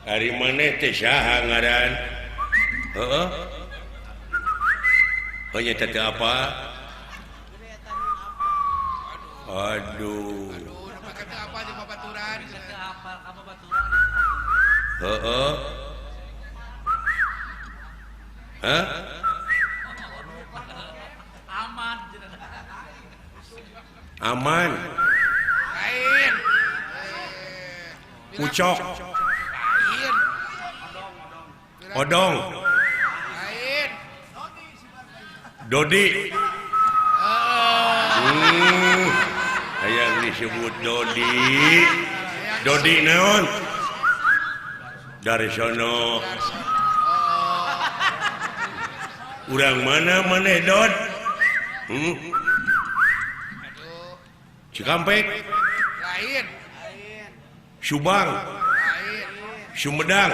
Ari maneh teh saha ngaran? Heeh. Oh nya teh apa? Aduh. Heeh. Hah? Aman. Aman. Lain. Ucok. Lain. Odong. Lain. Dodi. Hayang disebut Dodi. Dodi naon? Dari sono. Urang mana maneh Dod? Cikampek. Lain. Subang. Lain. Sumedang.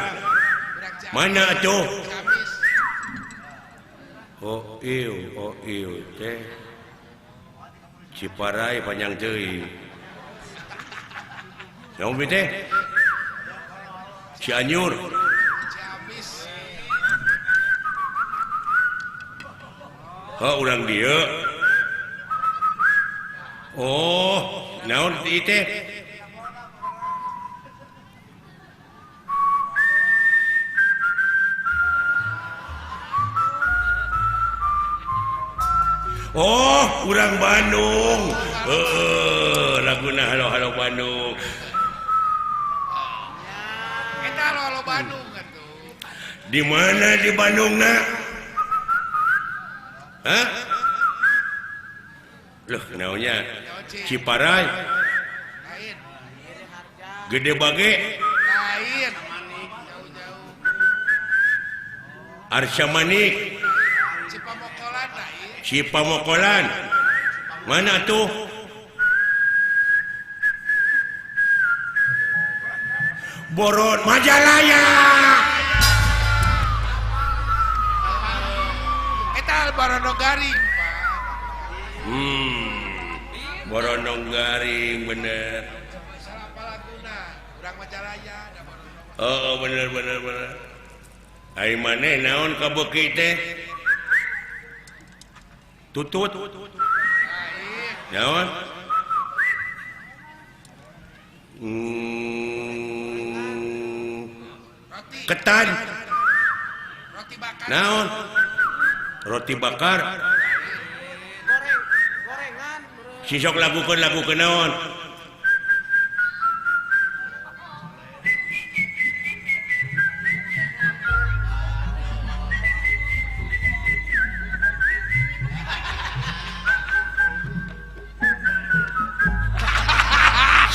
Mana atuh? Oh ieu teh. Ciparai panjang teuing. Naon teh? Cianjur. Ciamis. Oh, urang dieu. Oh, naon ieu teh? Oh, urang Bandung. Heeh, laguna halo-halo Bandung. Eta halo-halo Bandung atuh. Di mana di Bandungna? Hah? Loh, naonnya? Ciparai. Lain. Gede Bage. Lain. Jauh-jauh. Arca Manik. Cipamokolan lain. Cipamokolan. Mana tuh? Boron Majalaya. Eta Barono Garing, Pak. Barono Garing bener. Salah laguna, urang Majalaya da Barono. Oh, bener bener bener. Ai maneh naon kabeuki teh? Tutut. Naon? Roti. Ketan. Roti bakar. Naon? Roti bakar. Goreng, gorengan. Sisok lagukeun lagukeun naon?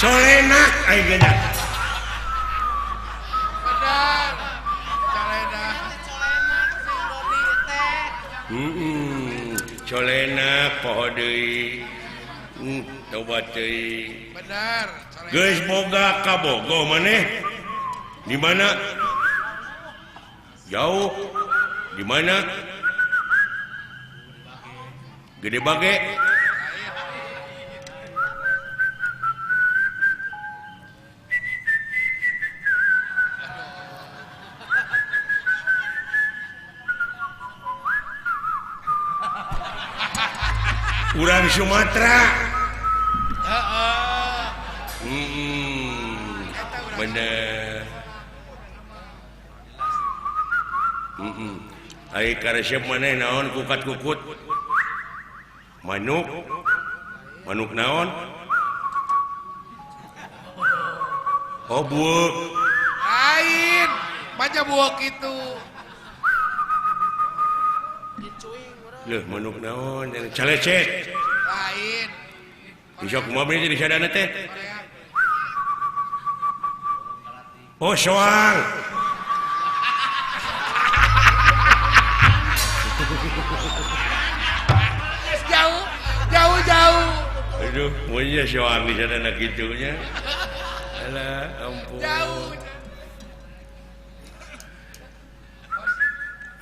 Solenak aing geuna. Benar. Solenak. Solenak si Dodi teh. Solenak poho deui. Tobat teuing. Benar. Geus boga kabogoh maneh? Di mana? Jauh. Di mana? Gede Bage. Urang Sumatera. Bener. Ai karesep maneh naon kukat-kukut? Manuk. Manuk naon? Oh, buuk. Lain, baca buuk itu. Leuh, manuk naon? Calecet. Lain. Bisa kumaha bener jadi sadana teh? Oh, soang. Jauh, jauh, jauh. Aduh, punya soang di sadana kitunya. Alah, ampun. Jauh.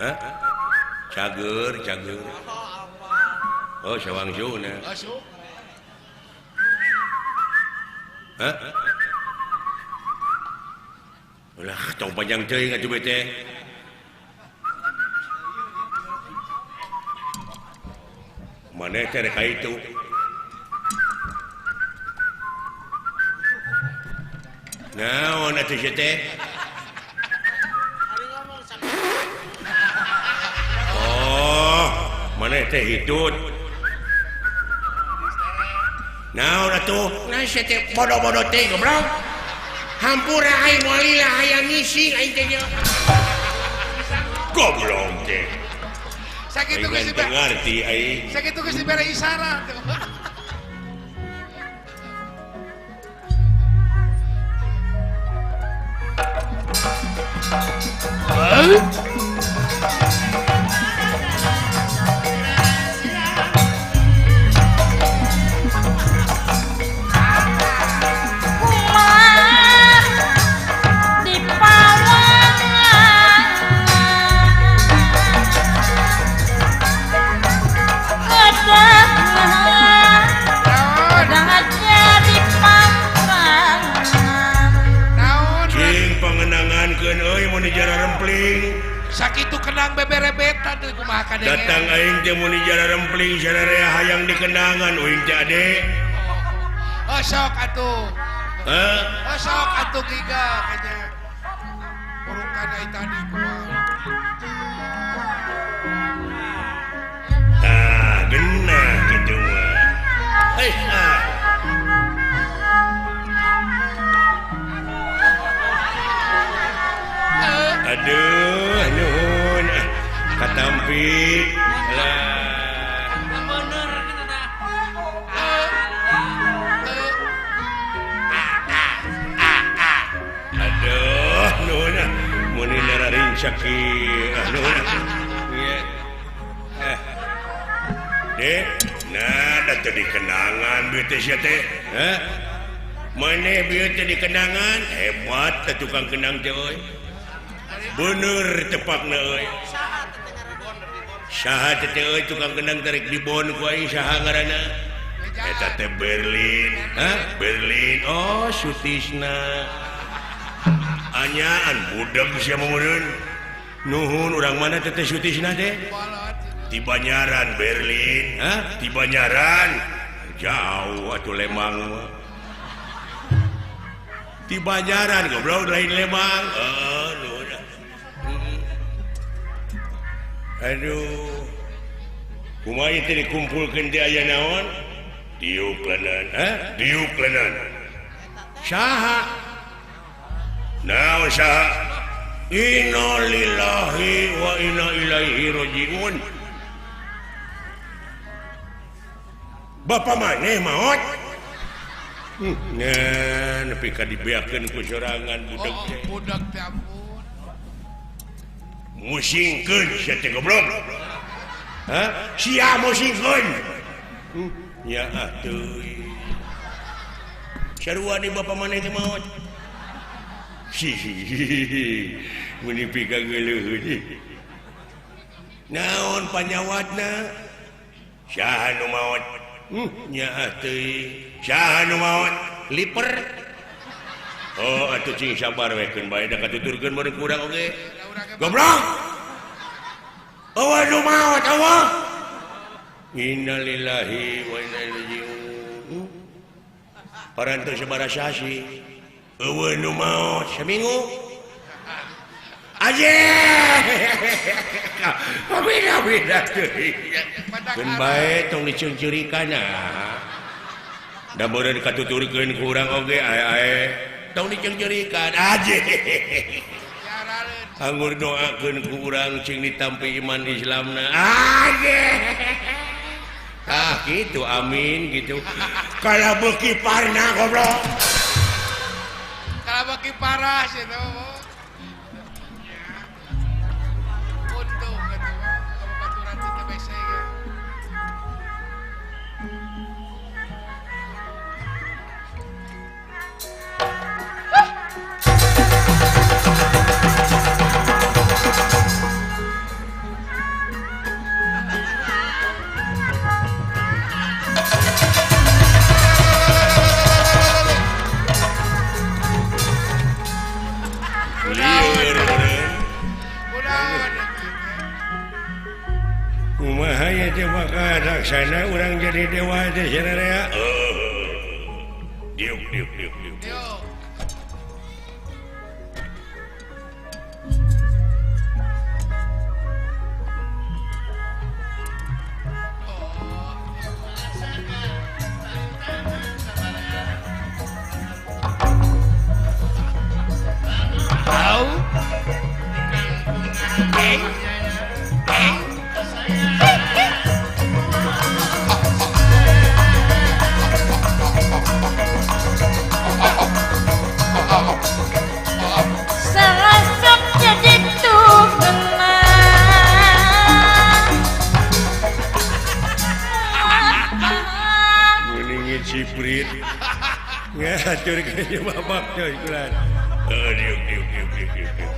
Hah? Cager, cager. Oh, sawang suna. Hah? Ulah tong panjang teuing atuh teh. Maneh teh rek ka itu. Naon atuh sia teh? Oh, maneh teh hitut. Naon atuh? Nah sia teh bodoh-bodoh teh goblok. Hampura aing moal lila hayang ngising aing teh. Goblok teh. Sakitu geus ngarti aing. Sakitu geus dibere isyarat. Sakitu kenang beberebetan teh kumaha kadenge. Datang aing teh mun jara rempling sararea hayang dikenangan uing teh ade. Oh sok atuh. Heh? Oh sok atuh giga kayaknya. Burukan ai tadi kumaha. Tah genah kitu mah. Hei ah. Aduh, nuhun katampi lah. Bener gitu dah. Aduh, nuhun mun nararing sakit. Nuhun. Dek, nah da teu dikenangan duit teh sia teh. Hah? Maneh bieu teh dikenangan, hebat teh tukang kenang teh euy. Bener tepakna euy. Saha teh euy tukang kenang tarik dibon ku aing saha ngaranna? Eta teh Berlin. Hah? Berlin. Oh, Sutisna. Anyaan budeg sia meureun. Nuhun urang mana teh teh Sutisna teh? Ti Banyaran Berlin. Hah? Ti Banyaran. Jauh atuh Lembang mah. Ti Banyaran goblok lain Lembang. Heeh, nuhun. Aduh, kumaha teh dikumpulkeun teh aya naon? Diuk leuneuh, hah? Diuk leuneuh. Saha? Naon saha? Innalillahi wa inna ilaihi rajiun. Bapak maneh maot? Nah, nepi ka dibeakeun ku sorangan budak teh. Oh, budak teh ampun. Musingkeun sia teh goblok. Hah? Sia musingkeun. Nya atuh. Sarua di bapa maneh teh maot. Mun pikageuleuh. Naon panyawatna? Saha nu maot? Nya atuh. Saha nu maot? Liper. Oh, atuh cing sabar we keun bae da katuturkeun meureun ku urang oge. Goblok. Eueuh nu maot eueuh. Innalillahi wa inna ilaihi raji'un. Parantos sabaraha sasi. Eueuh nu maot saminggu. Aje. Beda-beda teuing. Keun bae tong diceungceurikan ah. Da meureun katuturkeun ku urang oge ae-ae. Tong diceungceurikan aje. Anggur doakeun ku urang cing ditampi iman Islamna. Aje. Ah gitu amin gitu. Kalah beuki parna goblok. Kalah beuki parah sih teh. Untung atuh babaturan teh bese ge. Urang teh bakal laksana urang jadi dewa teh sararea. Diuk diuk diuk diuk. Ciprit ngatur ke bapak coy kulan. Diuk diuk diuk diuk diuk.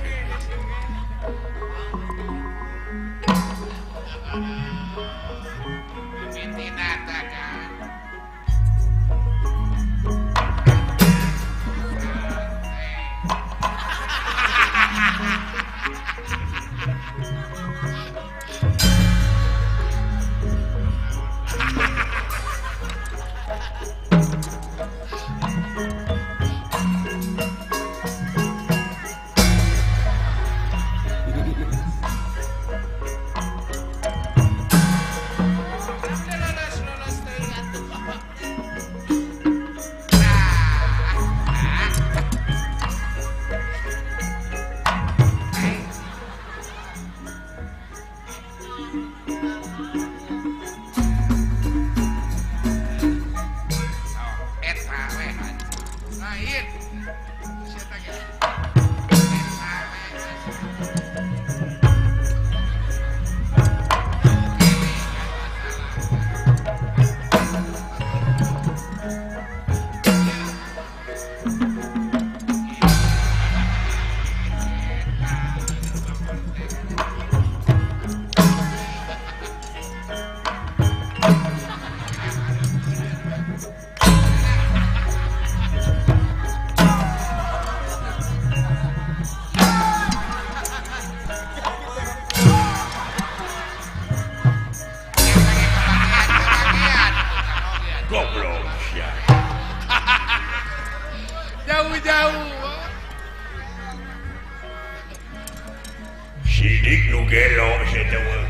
Jauh-jauh. Sidik nu gelo saya.